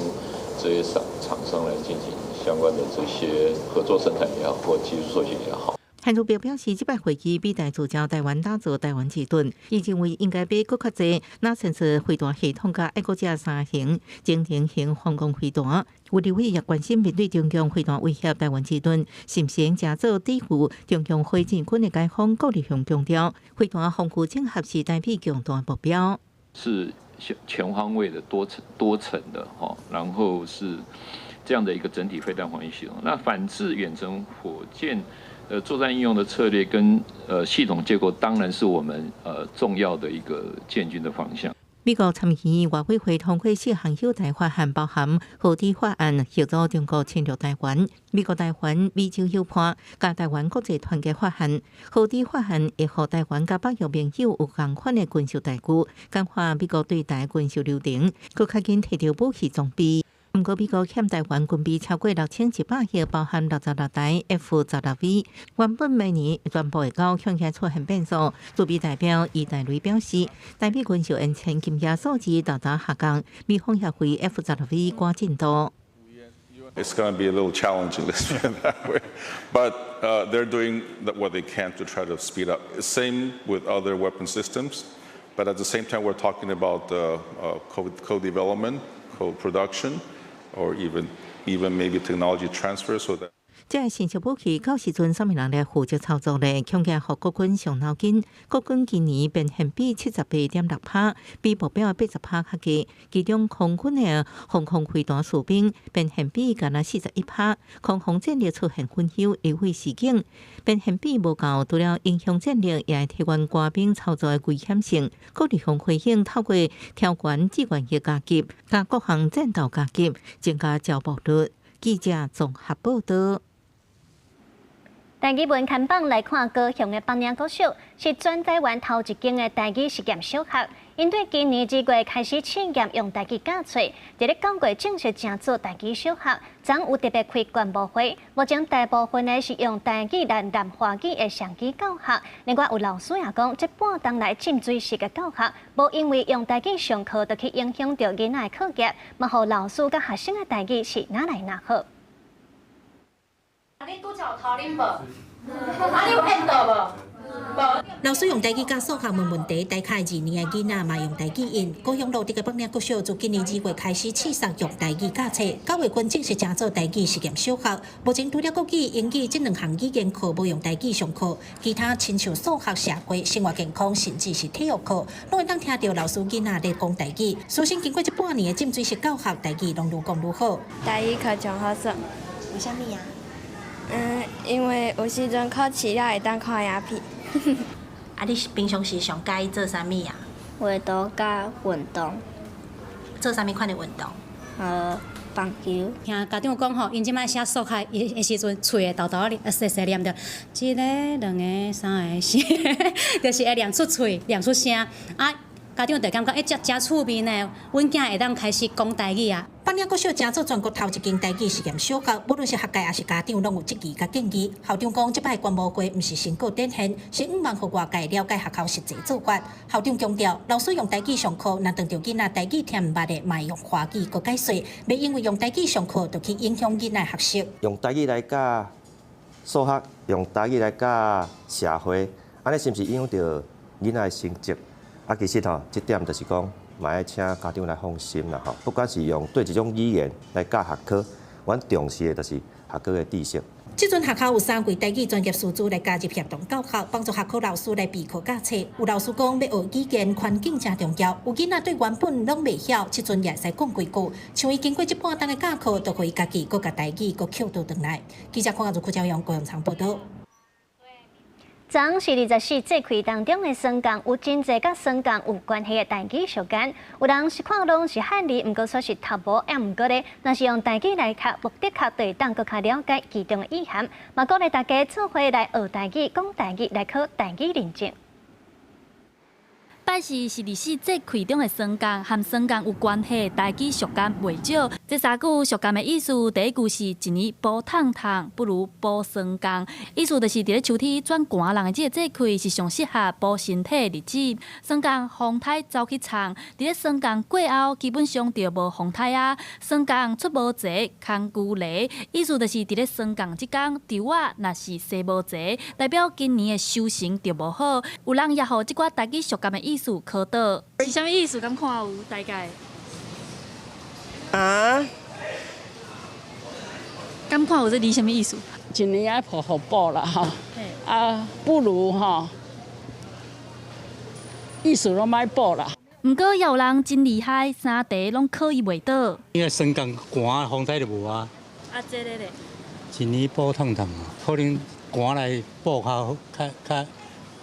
這些廠商來進行相關的這些合作生產也好，或技術授權也好。海韓如標表示，這擺飛機美台聚焦台灣打造台灣之盾，伊認為應該買閣較濟，若像是飛彈系統佮愛國者三型、精靈型防空飛彈。有立委也關心面對中共飛彈威脅台灣之盾，是毋是誠做抵禦中共火箭軍的解放？郭立雄強調，飛彈防護整合是台美共同目標。是全方位的多層多層的哈，然後是這樣的一個整體飛彈防禦系統。那反制遠程火箭作戰應用的策略跟系統結構，當然是我們重要的一個建軍的方向。美國參議院外委會通過四項友台法案，包含核底法案，協助中國侵略台灣；美國台灣美洲友伴佮台灣國際團結法案。核底法案會予台灣佮北約盟友有仝款的軍售待遇，簡化美國對台軍售流程，閣較緊提著武器裝備。毋過，美國欠台灣軍備超過6100億，包含66台 F-16V。原本明年全部會交，恐驚出現變數。駐美代表伊大雷表示，台美軍售延前金額數字大大下降，美方協會 F-16V 趕進度。 It's going to be a little challenging, let's put it that way. But they're doing what they can to try to speed up. Same with other weapon systems. But at the same time, we're talking about co-development, co-production, or even maybe technology transfer so that 這新式武器到時陣，啥物人來負責操作呢？恐驚予國軍傷腦筋。國軍今年變現比78.6%，比目標的80%較低。其中空軍的防空飛彈士兵變現比干焦41%，空防戰力出現分憂，立委示警變現比無夠，除了影響戰力，也會提懸官兵操作的危險性。郭立雄回應，透過調懸志願役加級，佮各項戰鬥加級，增加招募率。記者綜合報道。台語文看板來看，高雄的北嶺國小是全台灣頭一間的台語實驗小學。𪜶對今年2月開始試驗用台語教冊，佇咧9月正式成做台語小學。昨有特別開觀摩會，目前大部分的是用台語來南華語的雙語教學。另外有老師也講，這半冬來浸水式的教學，無因為用台語上課，就去影響著囡仔的課業，嘛予老師佮學生的台語是愈來愈好。你拄才有頭啉無？啊，你有騙到無？老師用台語教數學問問題，台下2年的囡仔嘛用台語應。高雄蘆竹的北嶺國小自今年2月開始試實用台語教冊，9月份正式成做台語實驗小學。目前除了國語、英語這兩項語言課無用台語上課，其他親像數學、社會、生活健康，甚至是體育課，攏會當聽著老師囡仔咧講台語。師生經過這半年的浸水式教學，台語攏愈講愈好。台語課真好耍。為啥物啊？因為有時陣考試了會當看影片。啊，你平常時上佮意做啥物啊？畫圖佮運動。做啥物款的運動？棒球。聽家長講吼，𪜶這擺寫數學的時陣，喙會沓沓仔細細念著，一个、兩个、三个、四个，就是會念出喙，念出聲啊。家長就感覺，欸，遮誠趣味呢，阮囝會當開始講台語啊。北嶺國小成做全國頭一間台語實驗小學，無論是學界抑是家長，攏有質疑佮建議。校長講，這擺觀摩會毋是成果展現，是向望予外界了解學校實際做法。校長強調，老師用台語上課，若當著囡仔台語聽毋捌的，嘛會用華語閣解說，袂因為用台語上課，就去影響囡仔學習。用台語來教數學，用台語來教社會，按呢是毋是影響著囡仔的成績？啊，其實吼，這點就是講，嘛愛請家長來放心啦吼。不管是用佗一種語言來教學科，阮重視的就是學科的知識。這陣學校有三位台語專業師資來加入協同教學，幫助學科老師來備課教冊。有老師講，欲學語言環境誠重要。有囡仔對原本攏袂曉，這陣也會使講幾句。像伊經過這半冬的教課，就予伊家己閣共台語閣抾倒轉來。記者鄺亞如、柯昭陽、高雄場報導。昨是24節氣當中的霜降，有真濟佮霜降有關係的台語俗諺。有人是看攏是漢字，毋過說是讀無，也毋過咧，若是用台語來讀，目的確就會當閣較了解其中的意涵。嘛鼓勵大家做伙來學台語、講台語、來考台語認證。拜四是24節氣中的霜降，和霜降有關係的台語俗諳袂少。這三句俗諳的意思，第一句是一年補燙燙，不如補霜降，意思就是佇咧秋天轉寒人的這个節氣是上適合補身體的日子。霜降風颱走去衝，佇咧霜降過後，基本上就無風颱啊。霜降出無齊，空龜犁，意思就是佇咧霜降這工，稻仔若是生無齊，代表今年的收成就無好。有人也予這寡台語俗諳的意思考倒，是啥物意思？敢看有大概？啊？敢看有這字啥物意思？一年愛補予補啦吼，啊，不如吼，意思攏莫補啦。毋過也有人真厲害，三題攏考伊袂倒。因為霜降寒，風颱就無啊。啊，這个咧？一年補燙燙，可能寒來補較較較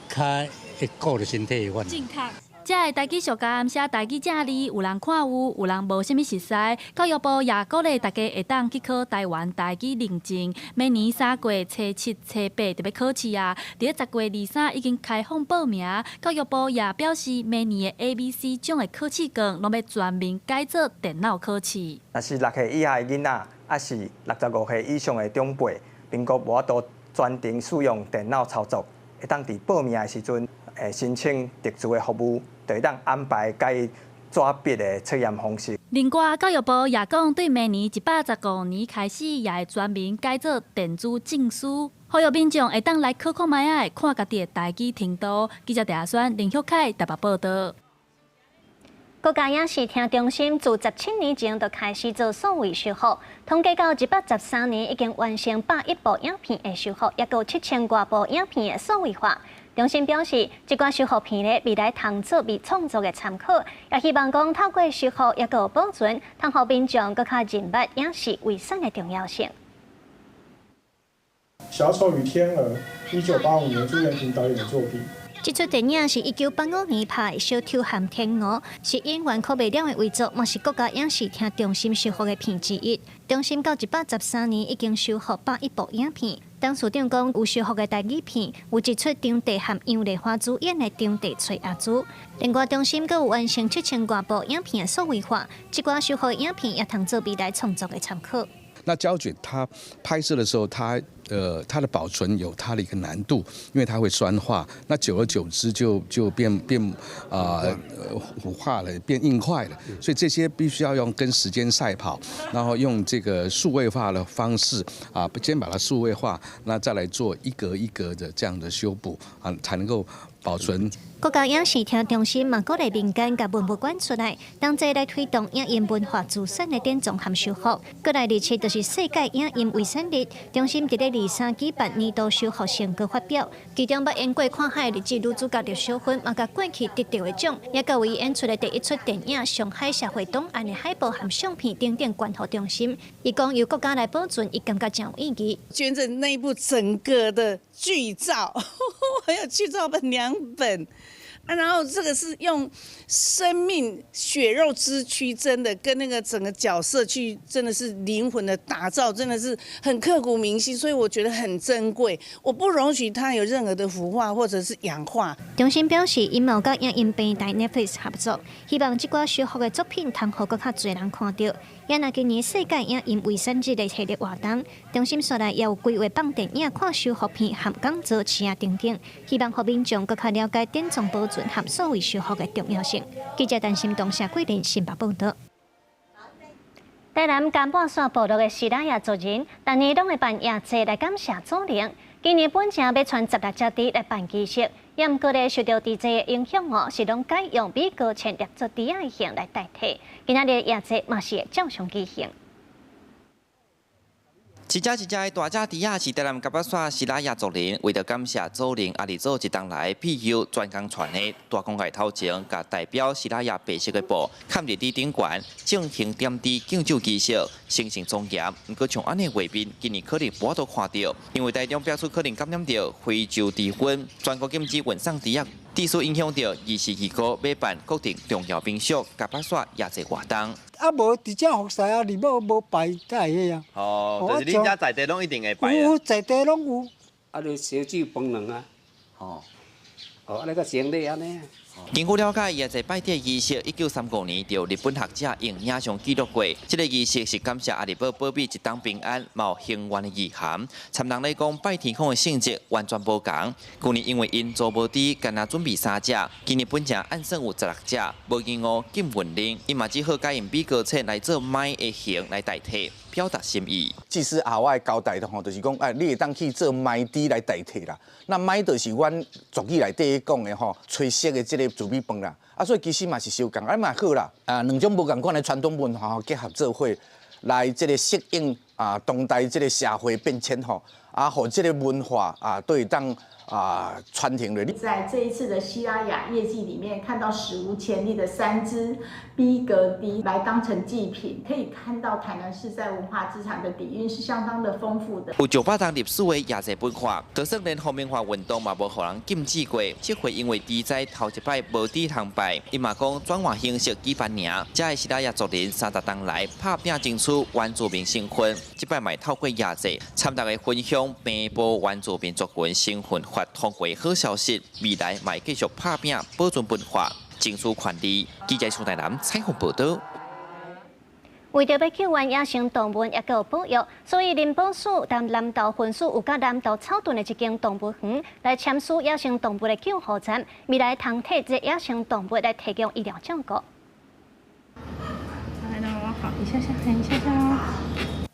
較會顧著身體的款。正確。這个台語俗諳寫台語正字，有人看有，有人無啥物熟似。教育部也鼓勵大家會當去考台灣台語認證，明年3月初七、初八就欲考試啊！佇咧10月23已經開放報名。教育部也表示，明年的 A、B、C 種的考試卷攏欲全面改做電腦考試。若是6歲以下的囡仔，抑是65歲以上的長輩，民國無法度全程使用電腦操作，會當佇報名的時陣，申請特殊的服務，就會當安排改紙筆的測驗方式。另外，教育部也講，對明年115年開始，也會全面改做電子證書，呼籲民眾會當來考看覓仔，看家己的台語程度。記者鄭亞軒、林旭凱台北報導。國家影視聽中心自17年前就開始做數位修復，統計到113年已經完成101部影片的修復，抑閣有7000外部影片的數位化。中心表示，這寡修復片咧，未來通做為創作的參考，也希望講透過修復抑閣有保存，通予民眾閣較認捌影視遺產的重要性。小丑與天鵝，1985年朱延平導演的作品。這齣電影是1985年拍的《小丑和天鵝》，是演員柯袂了的遺作，嘛是國家影視聽中心修復的片之一。中心到113年已經修復101部影片。董事長講，有修復的台語片，有一齣張帝和楊麗花主演的《張帝揣阿朱》。另外，中心閣有完成7000外部影片的數位化，這寡修復影片也通做未來創作的參考。那膠卷它拍攝的時候，它的保存有它的一個難度，因為它會酸化，那久而久之就變腐化了，變硬塊了。所以這些必須要用跟時間賽跑，然後用這個數位化的方式啊，先把它數位化，那再來做一格一格的這樣的修補啊，才能夠保存。國家影視聽中心嘛，鼓勵民間共文物館出來，同齊來推動影音文化資產的典藏和修復。過來27就是世界影音遺產日，中心佇咧23舉辦年度修復成果發表，其中捌演過《看海的日子》女主角劉小芬，嘛共過去得著的獎，也佮為演出的第一齣電影《上海社會檔案》的海報和相片等等捐予中心。伊講由國家來保存，伊感覺真有意義。捐贈那一部整個的劇照，還有劇照本2本。啊，然後這個是用生命血肉之軀，真的跟那個整個角色去，真的是靈魂的打造，真的是很刻骨銘心，所以我覺得很珍貴。我不容許它有任何的腐化或者是氧化。中心表示，𪜶嘛有佮影音平台 Netflix 合作，希望這寡修復的作品通予閣較濟人看著。也若今年世界影音遺產日的系列活動，中心紲來也有規劃放電影、看修復片和講座、試啊等等，希望予民眾閣較了解典藏保存和數位修復的重要性。記者陳心東、謝桂林新北報導。台南嘉半山部落的西拉雅族人，逐年攏會辦夜祭來感謝祖靈。今年本正欲賰16隻豬來辦儀式，也毋過咧受著豬災的影響哦，是攏改用米糕千粒做豬仔的形來代替。今仔日夜祭嘛是會照常舉行。一隻一隻的大隻豬仔是台南嘉半山西拉雅族人為著感謝祖靈阿里祖這冬來庇佑全工傳的大公蓋頭前，共代表西拉雅白色的布崁佇豬頂懸，進行點豬敬酒儀式，神聖莊嚴。毋過像按呢畫面，今年可能無法度看著，因為台中表示可能感染著非洲豬瘟，全國禁止運送豬仔，致使影響著儀式機構欲辦國定重要民俗嘉半山夜祭活動。啊，無佇遮服侍啊，你無無拜才會彼啊。哦，就是恁遮在地攏一定會拜。有在地攏有。啊，你燒酒飯卵啊，吼，哦，按呢閣成禮按呢。根據了解，夜祭拜豬儀式，1935年，就日本學者用影像記錄過。這個儀式是感謝阿里寶保庇一冬平安、嘛有興旺的意涵。參人來講，拜天公的性質完全無仝。舊年因為𪜶租無豬，干焦準備三隻，今年本正按算有16隻，無經過禁運令，𪜶嘛只好改用米糕冊來做麥的形來代替，表達心意。祭司阿我的交代吼，就是講，哎，你會當去做麥豬來代替啦。那麥就是阮俗語內底講的吼，炊色的這個糯米飯啦。啊，所以其實嘛是相仝，啊嘛好啦。啊，兩種無仝款的傳統文化吼結合做伙，來這個適應啊當代這個社會變遷吼，啊，予這個文化啊，都會當啊傳承落去。在這一次的西拉雅夜祭裡面，看到史無前例的三隻比格豬來當成祭品，可以看到台南市在文化資產的底蘊是相當的豐富的。有上百年歷史的夜祭文化，就算連皇民化運動嘛無予人禁止過，這回因為豬災頭一擺無豬通拜，伊嘛講轉換形式舉辦爾，遮的西拉雅族人30冬來拍拚爭取原住民身份，這擺嘛透過夜祭，參大家分享平埔原住民族群身份法通過好消息，未來嘛會繼續拍拚保存文化，爭取權利。記者蘇台南採訪報道。為著欲救援野生動物，抑閣有保育，所以林保署佮南投分署有佮南投草屯的一間動物園來簽署野生動物的救護站，未來通替這野生動物來提供醫療照顧。來咯，好，一下下，一下下。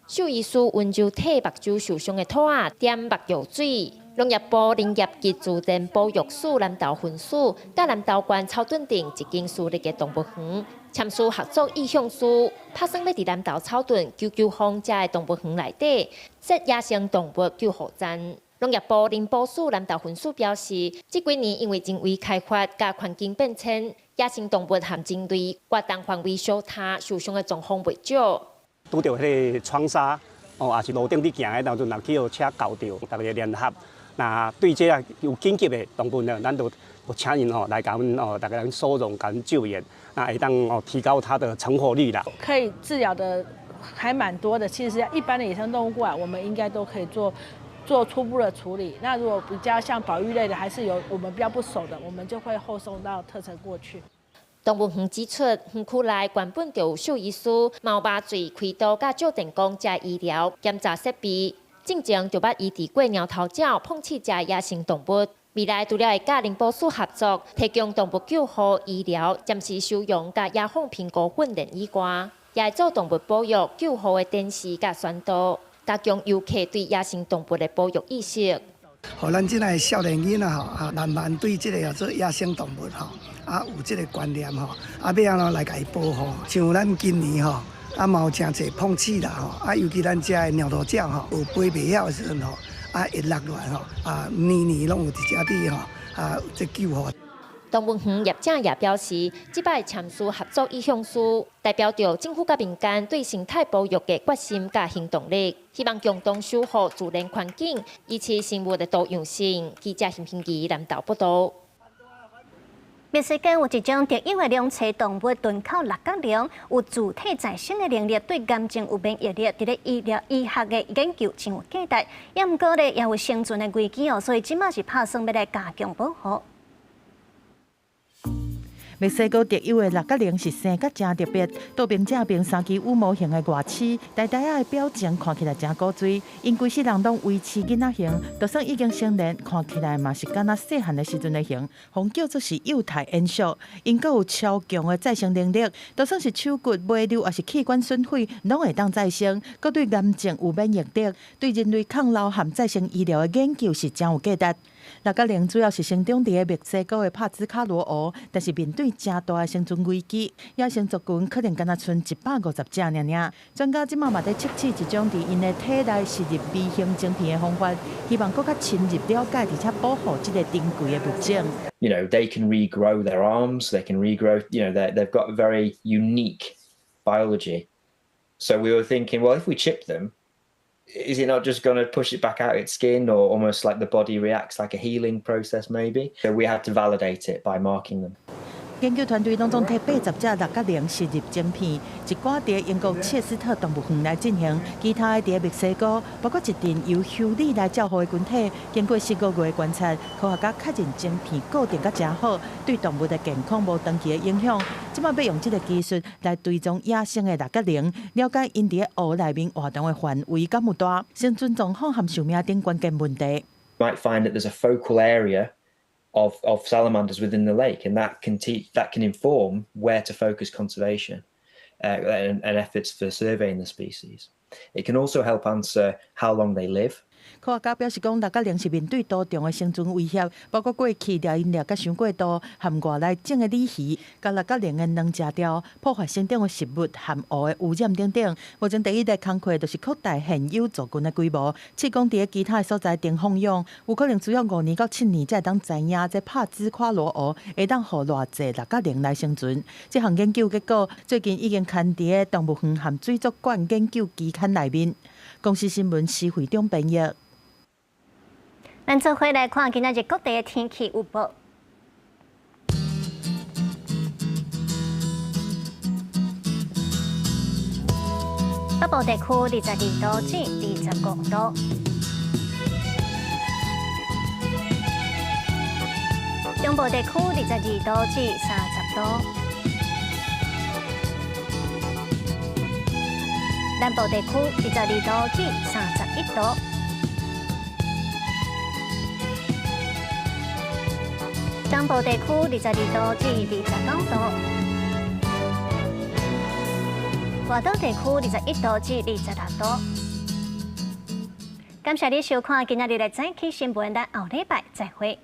獸醫師溫柔替目睭受傷的兔仔點目藥水。農業部林業及自然保育署南投分署佮南投縣草屯鎮一間私立的動物園簽署合作意向書，拍算欲佇南投草屯九九峰遮的動物園內底設野生動物救護站。農業部林保署南投分署表示，這幾年因為人為開發佮環境變遷，野生動物和人類活動範圍相差，受傷的狀況袂少。拄著彼個窗紗哦，抑是路頂佇行的當陣，若去予車轎著，逐家聯合。若對這个有緊急的動物呢，咱就請𪜶吼來共阮哦，逐家人收容、共救援，那會當哦提高它的成活率啦。可以治療的還蠻多的，其實一般的野生動物過來，我們應該都可以做初步的處理。那如果比較像保育類的，還是有我們比較不熟的，我們就會後送到特車過去。動物園指出，園區內原本就有獸醫師、貓麻醉、開刀、佮照電光遮醫療檢查設備。進前就捌醫治過貓頭鳥、碰刺遮野生動物。未來除了會佮林保署合作，提供動物救護、醫療、暫時收容佮野放評估訓練以外，也會做動物保育、救護的展示佮宣導，加強遊客對野生動物的保育意識。予咱這的少年囡仔吼啊，慢慢對這個叫做野生動物吼啊有這個觀念吼，啊欲按怎來共伊保護？像咱今年吼。啊，嘛有誠濟碰刺啦吼，啊，尤其咱遮的貓頭鳥吼，有飛袂曉的時陣吼，啊，會落來吼，啊，年年攏有佇遮佇吼，啊，這救護。動物園業者也表示，這擺簽署合作意向書，代表著政府佮民間對生態保育的決心佮行動力，希望共同守護自然環境，維持生物的多樣性。記者邢平儀南投報導。墨西哥有一種特有的兩棲動物鈍口六角龍，有自體再生的能力，對癌症有免疫力，佇咧醫療醫學的研究真有價值。也毋過咧，也有生存的危機哦，所以這馬是拍算欲來加強保護。墨西哥特有的六角龍是生甲誠特別，倒爿正爿三支羽毛型的外翅，呆呆仔的表情看起來誠古錐。𪜶規世人攏維持囡仔型，就算已經成年，看起來嘛是敢若細漢的時陣的型，予叫做是幼態延續。𪜶閣有超強的再生能力，就算是手骨糜爛，抑是器官損毀，攏會當再生。閣對癌症有免疫力，對人類抗老和再生醫療的研究是誠有價值。六角龍主要是生長佇個墨西哥的帕茲卡羅湖，但是面對誠大的生存危機，野生族群可能干焦賰150隻爾爾。專家這馬嘛佇測試一種佇𪜶的體內植入微型晶片的方法，希望閣較深入了解，而且保護這个珍貴的物種。 They can regrow their arms, they can regrow, they've got a very unique biology. So we were thinking, well, if we chip them, is it not just going to push it back out its skin, or almost like the body reacts like a healing process, maybe? So we had to validate it by marking them. 研究團隊攏總提80隻六角龍植入晶片，一寡佇英國切斯特動物園來進行，其他的佇墨西哥，包括一陣由修女來照護的群體。經過10個月觀察，科學家確認晶片固定甲誠好，對動物的健康無長期的影響。這擺欲用這个技術來追蹤野生的六角龍，了解𪜶佇湖內面活動的範圍敢有大，生存狀況和壽命等關鍵問題。 Might find that there's a focal area of salamanders within the lake, and that can teach, that can inform where to focus conservation and efforts for surveying the species. It can also help answer how long they live. 科學家表示講，六角龍是面對多重的生存威脅，包括過去掠𪜶掠甲傷過度，和外來種的鯉魚，共六角龍的卵食掉，破壞生長的食物和湖的污染等等。目前第一个工課就是擴大現有族群的規模，試講佇其他的所在頂放養，有可能需要5年到7年才會當知影這帕茲夸羅湖會當予偌濟六角龍來生存。這項研究結果最近已經刊佇個動物園和水族館研究期刊內面。公視新聞施惠中編譯。咱做伙來看今仔日各地的天氣預報。北部地區22度至25度，中部地區22度至30度，南部地區22度至31度。東部地區22度至29度，外島地區21度至26度。感謝你收看今仔日的早起新聞，咱後禮拜再會。